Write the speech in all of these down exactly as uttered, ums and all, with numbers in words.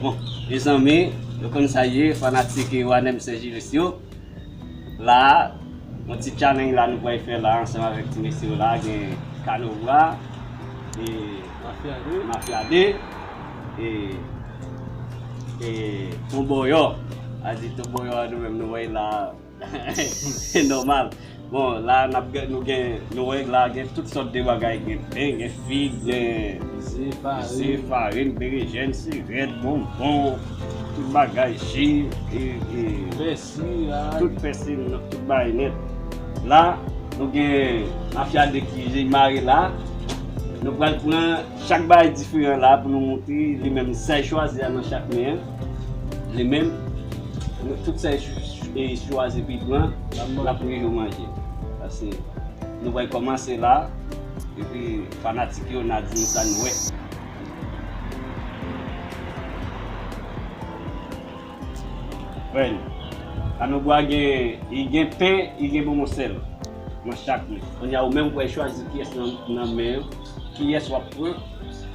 Bon, mezanmi, nou konn sa ye, fanatik Wanèm Sen Jilis yo. La, yon ti challenge la nou pral fè la ansanm avèk ti mesye yo la, gen Kanobra, e Mafya de, e, e Tonbòyò. A di Tonbòyò a nou menm nou wè la, se nòmal. Bon, la n ap gen, nou gen, nou wè la gen tout sòt de bagay, gen pen, gen fig, gen ze, farin, berenjenn, sirèt, bonbon, tout bagay, ji, e, e, pèsi, tout pèsi, tout bagay nèt. La, nou gen Mafya de ki mare la. Nou pral pran chak bagay diferan la pou nou montre li menm sa l chwazi a nan chak men an. Li menm, nou, tout sa l ch-, ch-, e chwazi pou l pran, l ap rive manje. Paske nou pral kòmanse la, epi fanatik yo n a di nou sa nou wè. Wè, Kanobra gen, li gen pen, li gen bonbon sèl nan chak men. Kounye a ou menm ou pral chwazi kiyès nan, nan men yo, kiyès w ap pran.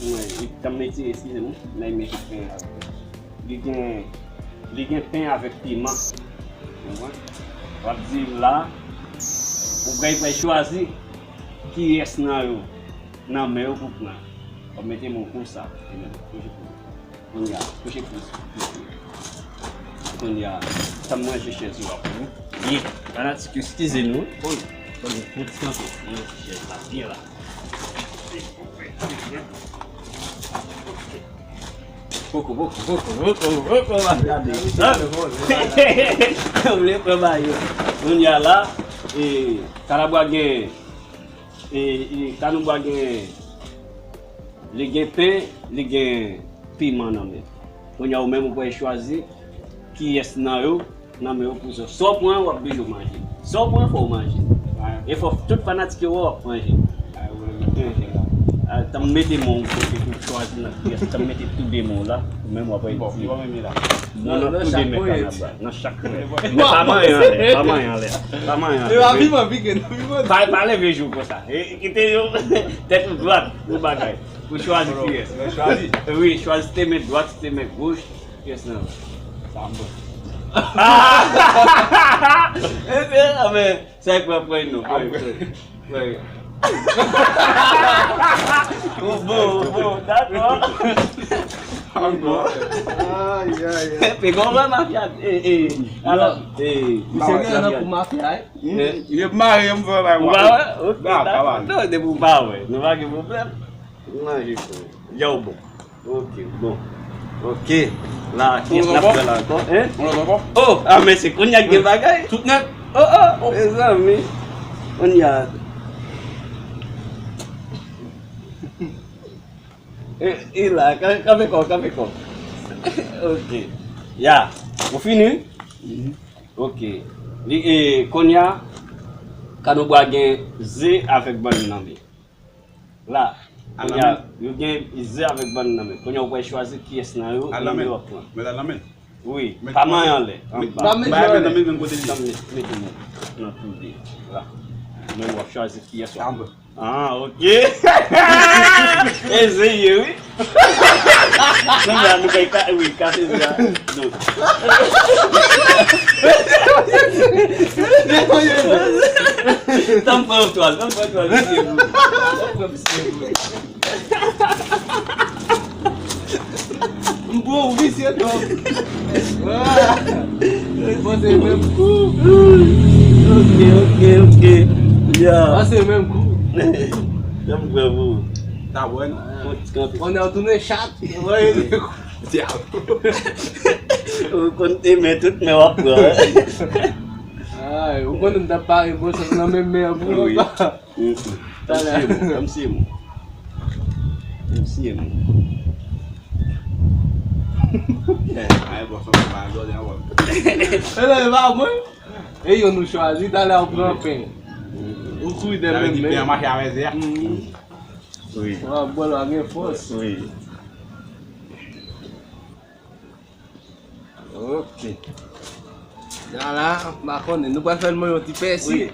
Wè, li tanm retire, eskize m, nan li mete pen avèk. Li gen, li gen pen avèk piman. Konprann? W ap di la, ou pral, pral chwazi kiyès nan yo, nan men yo pou pran. W ap mete men w konsa, e men, Kounye a, kouche plis. Kounye a, sa m manje chèz yo ap pran. Byen, fanatik yo, eskize nou. Bon, bon, yon ti kanpe. Mwen manje chèz la, byen la. Poko, poko, poko, poko, poko, poko, m ap gade. Mwen vle pran ba yo. Kounye a la, e, Kanobra gen E, e, Kanobra gen, li gen pen, li gen piman nan men. Kounye a ou menm ou pral chwazi kiyès nan yo, nan men yo pou sa. Sa w pran, w ap oblije w manje. Sa w pran, fò w manje. E fò tout fanatik yo wè w ap manje. A, tanm mete men w kote pou w chwazi nan kiyès, tanm mete tou de men w la, ou menm w ap di. Bon, ki bò men la? Nan, nan tou de men Kanobra, nan chak men. Men pa manyen anlè, pa manyen anlè, pa manyen anlè. Pa, pa leve jou konsa. E, kite yo, tèt ou dwat, ou bagay. Ou chwazi kiyès. Wi, chwazi te men dwat, te men goch. Kiyès nan? Sa m bon. Ah! E, e, a, men, sa e pran pran non, pran, pran. Wè. Ou bon, ou bon, dakò. Ou bon. Ay, ay, ay. Pe gon wè mafya, e, e, alò, e, misye gen nan kou mafya, e. Yo mare m fè bay. Ou pa wè? Ok, dakò. Non, depi ou pa wè, nou pa gen pwoblèm. Manje, frè. Yo, bon. Ok, bon. Ok. La, kiyès n ap fè la ankò? Hein? On lòt ankò? Oh, ah, men se kounye a k gen bagay. Tout nèt? Oh, oh, mezanmi. Kounye a. E, e la, ka-, kanpe kò, kanpe kò. Ok. Ya. Ou fini? Mhm. Ok. Li, e, kounye a, Kanobra gen ze avèk bannann nan men. La, kounye a, yo gen ze avèk bannann nan men. Kounye a, ou pral chwazi kiyès nan yo, men yo ap pran. Mèt al nan men. Wi, pa manyen anlè, anba. Bay men nan men, menm kote li ye. Mete men nan tou de. La. Men w ap chwazi kiyès w ap pran. Ah, ok. E ze ye, wi. Kounye a, nou kay ka, wi, kase ze a. Non. Tanm pran yon twal, tanm pran yon twal, misye gou. Tanm pran misye gou. M bon, ou visye twòp. Ah. Bon, se menm kou. Ok, ok, ok. Ya. Ah, se menm kou. Janm pran pou. Ta bon. Konnen w tounen chat. Ou konn te men tout men w ap pran. Ay, ou konn m t ap pare bon sòs nan menm men an pou ou. Wi. Tanm siye mou, tanm siye mou. Tanm siye mou. Ay, bon, sa pa dòle ankò. E non, e pa mwen. E yo nou chwazi, talè ou pran pen. Ou kouri dèyè menm men. Sa vle di pen an mache avè ze a. Wi. Wa bwè l, wa gen fòs. Wi. Ok. La, la, m pa konnen. Nou pral fè l mwen yon ti pèsi. Wi.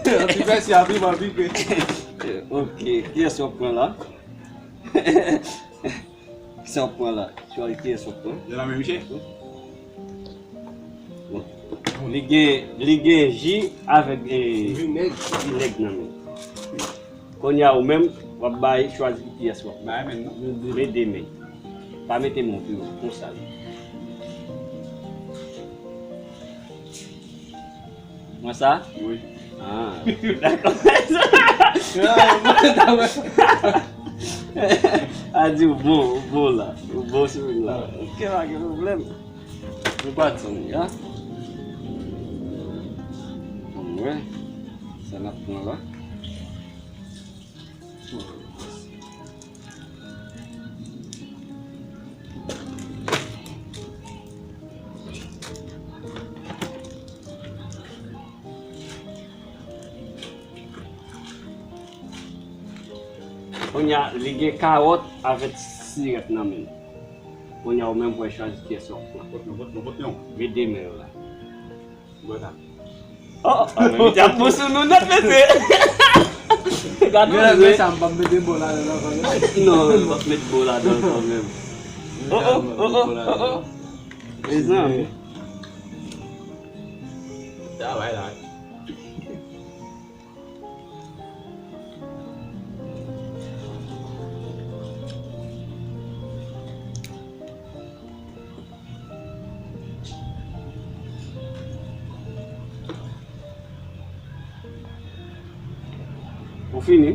Yon ti pèsi a piman pike. Ok. Kiyès w ap pran la? Kisa w ap pran la? Chwazi kiyès w ap pran. Yo la menm, miche? Bon. Li gen, li gen ji avèk, eh, vinèg, vinèg nan men. Kounye a, ou menm, w ap bay, chwazi kiyès w ap pran. Bay men, non? Men de men. Pa mete men w pi wo, konsa. Mwen sa? Wi. Ah, dakò. A di w bon, w bon la. W bon sou la. Ok, pa gen pwoblèm. Nou pati, ya. Ann wè sa n ap pran la. Kounye a, li gen kawòt avèk sirèt nan men l. Kounye a, ou menm pou w chwazi kiyès w ap pran. Pot non, pot non, pot non. Met de men yo la. Bon sa. Oh, oh, oh, men li t ap pran sou nou nèt, mesye. Gade men sa, m p ap mete bò ladan ankò, non. Non, m p ap met bò ladan ankò menm. Oh, oh, oh, oh, oh, oh. Mezanmi. Travay la. Ou fini?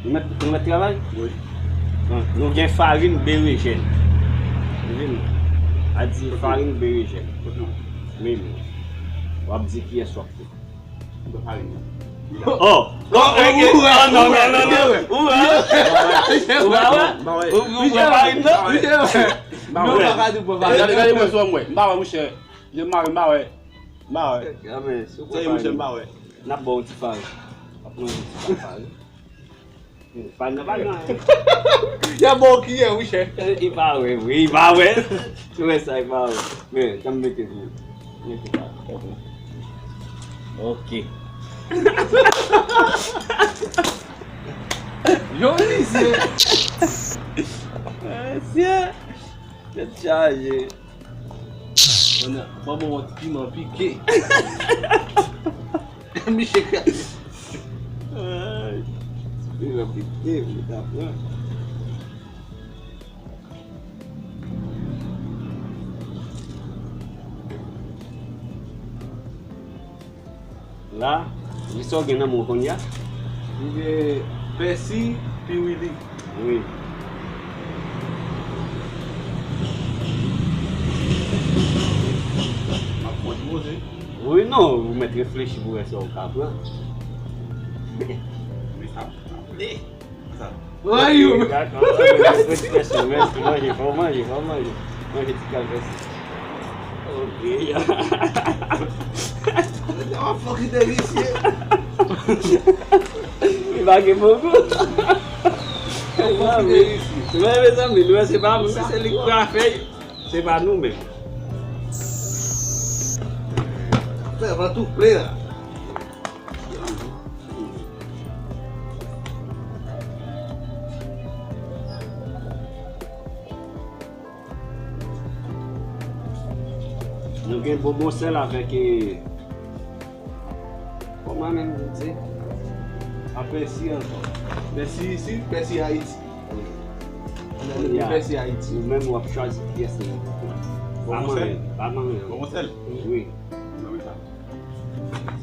Nou mèt, nou mèt travay? Wi. Bon, nou gen farin berejèn. Ou vin? A di farin berejèn. Kot non? Wi, men. W ap di kiyès w ap pran. Mwen pa ri non. Oh! Oh, oh, oh, non, non, non, non. Ou wè? Ou wè? Ou wè? Ou wè farin nan? Mwen pa ka di mwen pa ri. Gade, gade mwen sou mwen. M pa wè, monchè. Je m pa wè, m pa wè. M pa wè. Sèye, monchè, m pa wè. N ap ba w ti farin. N ap manje ti farin. Farin nan pa gen anyen. Y ap ba w kiyè, wi, chè. E pa wè, wi, e pa wè. Ou wè sa, e pa wè. Men, tann m mete pou ou. Mete pa. Ok. Yo, misye. Mesye. Tèt chaje. Ban mwen yon ti piman pike. Miche kraze. Ay, ti piman pike, mwen ta pran. La, kisa w gen nan men w kounye a? M gen pèsi, piwili. Wi. M ap konpoze. Wi, non, ou mèt reflechi pou wè sa w ka pran. Men sa, sa vle. Woyou! Dakò, mèsi, mèsi, mèsi. Manje, fò w manje, fò w manje. Manje ti kalbès. Ok. Yon fòk ki te visye. Li pa gen bon gou. Yon fòk ki te visye. Men, mezanmi, nou wè se pa moun, se li ki pral fè. Se pa nou menm. Fè van tou ple la. Nou gen bonbon sèl avèk, eh, kòman menm nou di? Apre si ankò. Pèsi isi, pèsi Ayiti. Kounye a, pèsi Ayiti. Ou menm w ap chwazi kiyès li. Bonbon sèl? Pa manyen, pa manyen. Bonbon sèl? Wi. Nan men sa.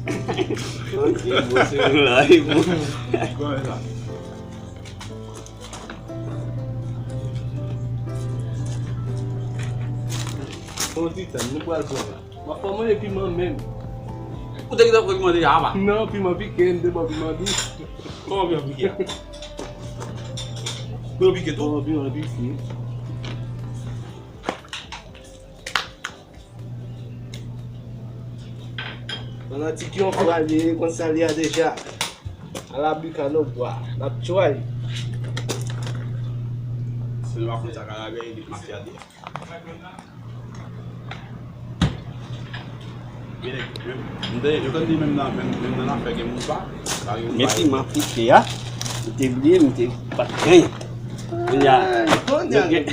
Tranquille, bon, se nou la, e bon. Bon, men sa. Bon, ti tann, nou pral pran la. M ap fè w manje piman menm. Ou te gentan pran piman deja, apa? Non, piman pike, m te ba w piman dous. Kòman piman pike a? Piman pike tou? Bon, piman pike. Fanatik yon fwa li ye, konn sa li a deja. Alabika nan bwa, n ap tchway. Si nou pa konn sa ka lage, li mache atè. Yo konn di menm nan, menm, menm nan afè gen moun pa, pa gen moun pa. Men piman pike a, m te bliye, m te pa t genyen. Kounye a, Nou gen,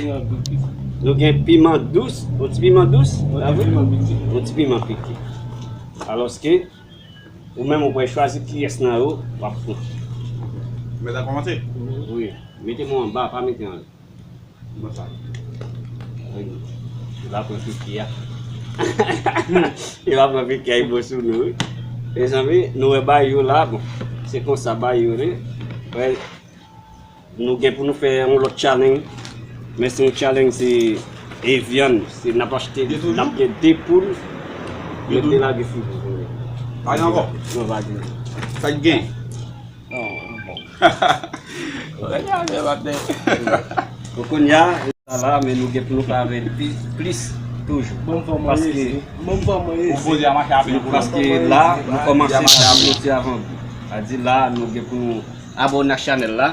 nou gen piman dous, yon ti piman dous, yon ti piman pike. Yon ti piman pike. Alòske, ou menm ou pral chwazi kiyès nan yo w ap pran. Mèt a kòmanse? Wi. Mete men w anba, pa mete anlè. Konsa. Wi. Li va pran pike a. Li va pran pike a, li bon sou nou, wi. Mezanmi, nou wè bagay yo la, bon. Se konsa bagay yo ye. Wè, nou gen pou nou fè yon lòt challenge. Men se yon challenge, se e vyann. Se n ap achte, n ap gen de poul. Mete lage fou. Pa gen ankò? Non, pa gen. Sa k gen? Non, bon. Ou konnen a, la, men nou gen pou nou fè avè l pi, plis toujou. Bon, fò mwen resi. Bon, fò mwen resi. Paske la, nou kòmanse la, nou se avan. A di la, nou gen pou nou abòne ak chanèl la.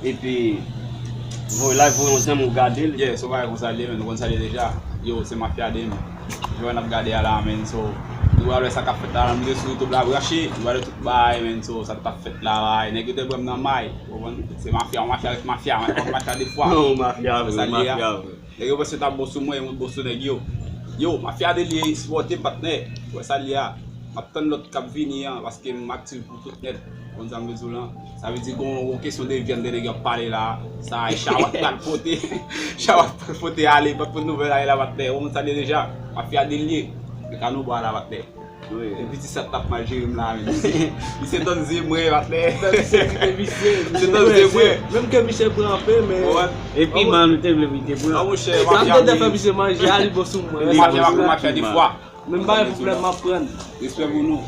Epi, voye like, voye yon zanmi w gade l. Yeah, so bagay konsa l ye, men nou konn sa l ye deja. Yo, se Mafya de, men. Jwè n ap gade a la, men, so, nou pral wè sa k ap fèt la, nou te sou YouTube la, branche, nou pral wè tout bagay, men, so, sa t ap fèt la, bagay. Nèg yo te pran m nan may, ou konprann? Se mafya, yon mafya ret mafya, mwen pa mafya de fwa. Non, mafya vre, mafya vre. Nèg yo panse t ap bon sou mwen, mwen bon sou nèg yo. Yo, Mafya de l ye, sipòte m, patnè. Wè sa l ye a. M ap tann lòt k ap vini an, paske m aktif pou tout nèt. Konn sa m vle di w lan. Sa vle di gon, gon kesyon de vyann de nèg yo ap pale la. Sa e Chawat pral pote. Chawat pral pote ale, pa t pote nouvèl ale la, patnè. Ou konn sa l ye deja. Mafya de l ye. Se Kanobwa la, patnè. Wi. Epi ti sa t ap mal jere m la, men. Misye tann zye mwen, patnè. Misye kite misye. Misye tann zye mwen. Menm ke misye pran anpe, men. Epi man, nou te vle pou li te pran. Non, monchè, mafya de fè misye manje, a li bon sou mwen. Mafya, mafya de fwa. Menm bagay pou flè m ap pran. Respè pou nou.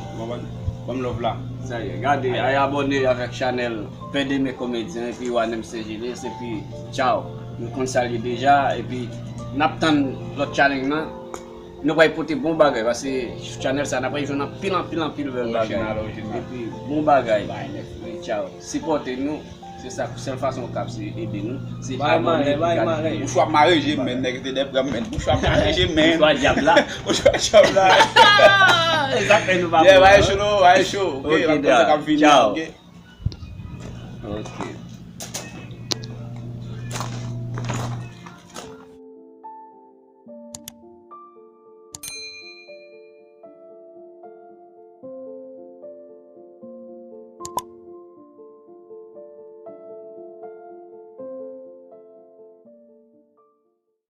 Ban m love la. Sa ye, gade, ay abòne avèk chanèl Pè Deme Komedyen, epi Wanem Sejilis, epi tchaw. Nou konn sa l ye deja, epi n ap tann lòt challenge lan. Nou pral pote bon bagay, paske chanèl sa, n ap jwenn anpil, anpil, anpil bèl bagay. Epi bon bagay. Wi, tchaw. Sipòte nou. Se sa, sèl fason w kab se ede nou, se abòne, epi gade videyo. Bouch w ap mare je m, men, nèg te dèp granm, men. Bouch w ap mare je m, men. Bouch w a dyab la. Bouch w a dyab la. E sa k fè nou pa bon, hein? Yeah, bagay cho, non, bagay cho. Ok, n ap tann sa k ap vini, ok. Ok.